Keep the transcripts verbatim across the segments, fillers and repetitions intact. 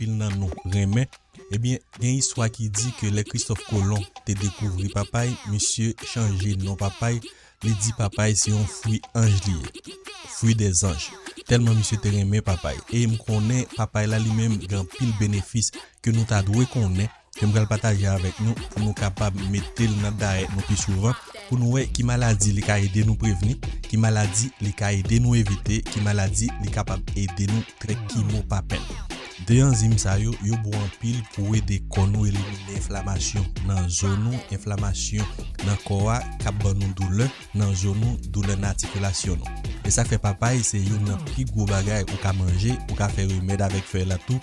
anpil nan nou renmen. Ebyen, gen istwa ki di ke lè Kristòf Kolon te dekouvri Papay, misye chanje non Papay, li di Papay se yon fwi anj li ye, fruit des anges. Tèlman misye te renmen Papay. E m konnen Papay la li menm gen anpil benefis ke nou ta dwe konnen, ke m pral pataje avèk nou pou nou kapab mete l nan dayèt nou pi souvan, pou nou wè ki maladi li ka ede nou prevni, ki maladi li ka ede nou evite, ki maladi li kapab ede nou trèt kimopapen. De anzim sa yo, yo bon anpil pou ede kò nou elimine enflamasyon nan zo nou, enflamasyon nan kò a k ap ban nou doulè nan zo nou, doulè nan atikilasyon nou. E sa k fè papay se youn nan pi gwo bagay ou ka manje, ou ka fè remèd avèk fèy la tou,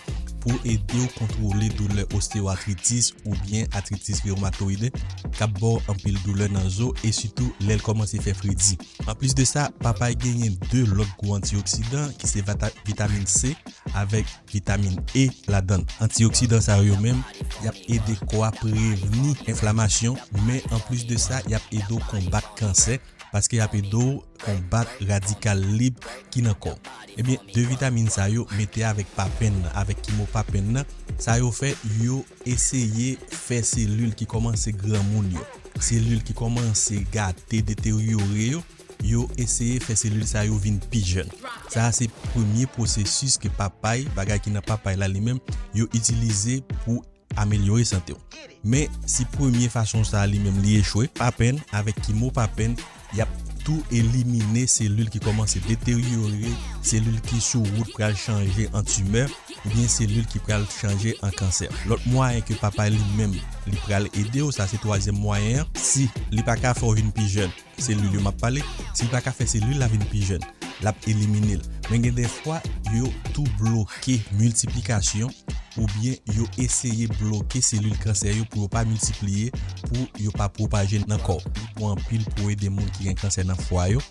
pou ede w kontwole doulè osteyoatritis oubyen atritis rewmatoyid k ap ba w anpil doulè nan zo e sitou lè l kòmanse fè fredi. Anplis de sa, papay genyen de lòt gwo antioksidan ki se vata-, vitamin C avèk vitamin E ladan l. Antioksidan sa yo menm, y ap ede kò a prevni enflamasyon, men anplis de sa, y ap ede w konbat kansè, paske y ap ede w konbat radikal lib ki nan kò w. Ebyen, de vitamin sa yo, mete avèk papenn nan, avèk kimopapenn nan, sa yo fè yo eseye fè selil ki kòmanse granmoun yo, selil ki kòmanse gate, deteryore yo, yo eseye fè selil sa yo vin pi jèn. Sa a se premye pwosesis ke papay, bagay ki nan papay la li menm, yo itilize pou amelyore sante w. Men, si premye fason sa a li menm li echwe, papenn avèk kimopapenn, y ap tou elimine selil ki kòmanse deteryore, selil ki sou wout pral chanje an timè, oubyen selil ki pral chanje an kansè. Lòt mwayen ke papay li menm, li pral ede w, sa se twazyèm mwayen an, si li pa ka fè w vin pi jèn, selil yo m ap pale, si l pa ka fè selil la vin pi jèn, l ap elimine l. Men gen de fwa, yo tou bloke miltiplikasyon oubyen yo eseye bloke selil kansè yo pou yo pa miltipliye, pou yo pa pwopaje nan kò w. Li bon anpil pou ede moun ki gen kansè nan fwa yo,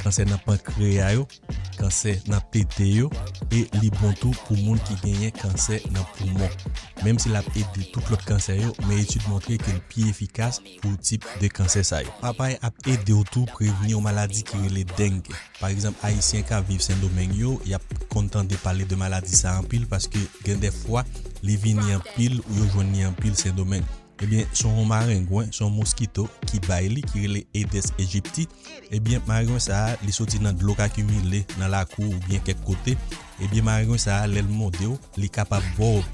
kansè nan pankreya yo, kansè nan tete yo, e li bon tou pou moun ki genyen kansè nan poumon. Menm si l ap ede tout lòt kansè yo, men etid montre ke l pi efikas pou tip de kansè sa yo. Papay ap ede w tou prevni yon maladi ki rele deng. Pa egzanp, Ayisyen k ap viv Sendomeng yo, y ap konn tande pale de maladi sa a anpil paske gen de fwa, li vini anpil ou yo jwenn li anpil Sendomeng. Ebyen, se yon marengwen, se yon moskito ki bay li, ki rele Aedes aegypti. Ebyen, marengwen sa a, li soti nan dlo k akimile nan lakou oubyen kèk kote. Ebyen, marengwen sa a, lè l mòde w, li kapab ba w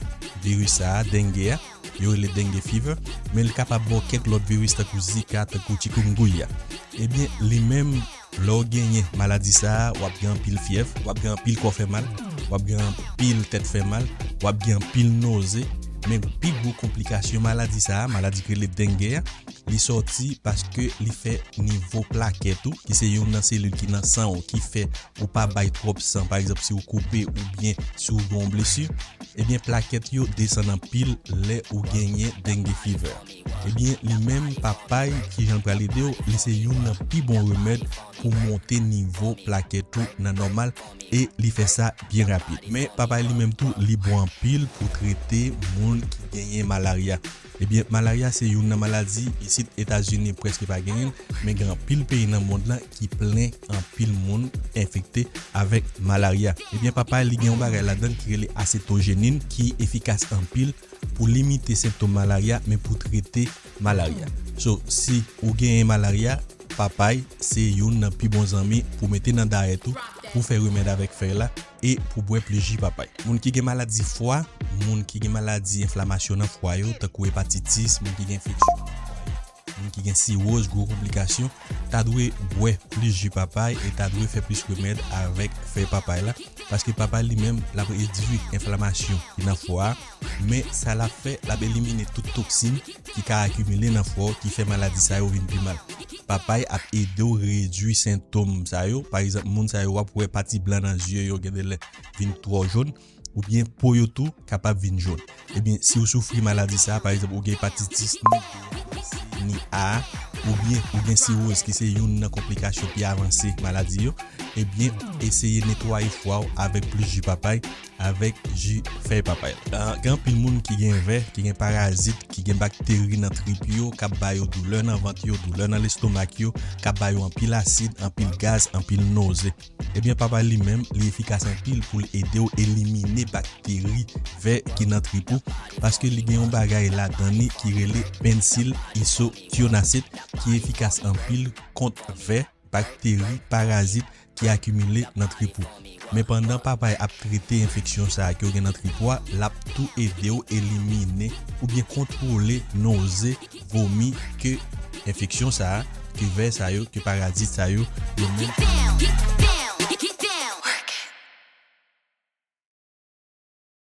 viris sa a, denge a, yo rele dengue fever, men li kapab ba w kèk lòt viris tankou Zika, tankou chikungunya. Ebyen, li menm, lè w genyen maladi sa a, w ap gen anpil fyèv, w ap gen anpil kò fè mal, w ap gen anpil tèt fè mal, w ap gen anpil noze, men pi gwo konplikasyon maladi sa a, maladi ki rele denge a, li sòti paske li fè nivo plakèt ou, ki se youn nan selil ki nan san w, ki fè ou pa bay twòp san, pa egzanp, si w koupe oubyen si w gen yon blesi, ebyen, plakèt yo desann anpil lè ou genyen dengue fever. Ebyen, li menm, papay, kijan l pral ede w, li se youn nan pi bon remèd pou monte nivo plakèt ou nan nòmal, e li fè sa byen rapid. Men papay li menm tou, li bon anpil pou trete moun ki genyen malarya. Ebyen, malarya se youn nan maladi isit Etazini prèske pa genyen l, men gen anpil peyi nan mond lan ki plen anpil moun enfekte avèk malarya. Ebyen, papay li gen yon bagay ladan l ki rele asetojenin ki efikas anpil pou limite sentòm malarya, men pou trete malarya. So, si ou genyen malarya, papay se youn nan pi bon zanmi pou mete nan dayèt ou, pou fè remèd avèk fèy la, e pou bwè plis ji papay. Moun ki gen maladi fwa, moun ki gen maladi enflamasyon nan fwa yo, tankou epatitis, moun ki gen enfeksyon nan fwa yo, moun ki gen siwoz, gwo konplikasyon, ta dwe bwè plis ji papay e ta dwe fè plis remèd avèk fèy papay la, paske papay li menm, l ap redui enflamasyon ki nan fwa a, men sa l ap fè, l ap elimine tout toksin ki ka akimile nan fwa w, ki fè maladi sa yo vin pi mal. Papay ap ede w redui sentòm sa yo. Pa egzanp, moun sa yo, w ap wè pati blan nan zye yo gen de lè vin twò jòn, oubyen po yo tou kapab vin jòn. Ebyen, si w soufri maladi sa a, pa egzanp, ou gen epatitis ni B, ni C, ni A, oubyen ou gen siwoz ki se youn nan konplikasyon pi avanse maladi yo, ebyen, eseye netwaye fwa w avèk plis ji papay, avèk ji fèy papay. Ah, gen anpil moun ki gen vè, ki gen parazit, ki gen bakteri nan trip yo, k ap ba yo doulè nan vant yo, doulè nan lestomak yo, k ap ba yo anpil asid, anpil gaz, anpil noze. Ebyen, papay li menm, li efikas anpil pou l ede w elimine bakteri vè ki nan trip ou, paske li gen yon bagay ladan li ki rele pensil isotyonasèt, ki efikas anpil kont vè, bakteri, parazit ki akimile nan trip ou. Men pandan papay ap trete enfeksyon sa a ke w gen nan trip ou a, l ap tou ede w elimine oubyen kontwole noze, vomi ke enfeksyon sa a, ke vè sa yo, ke parazit sa yo, yo menm.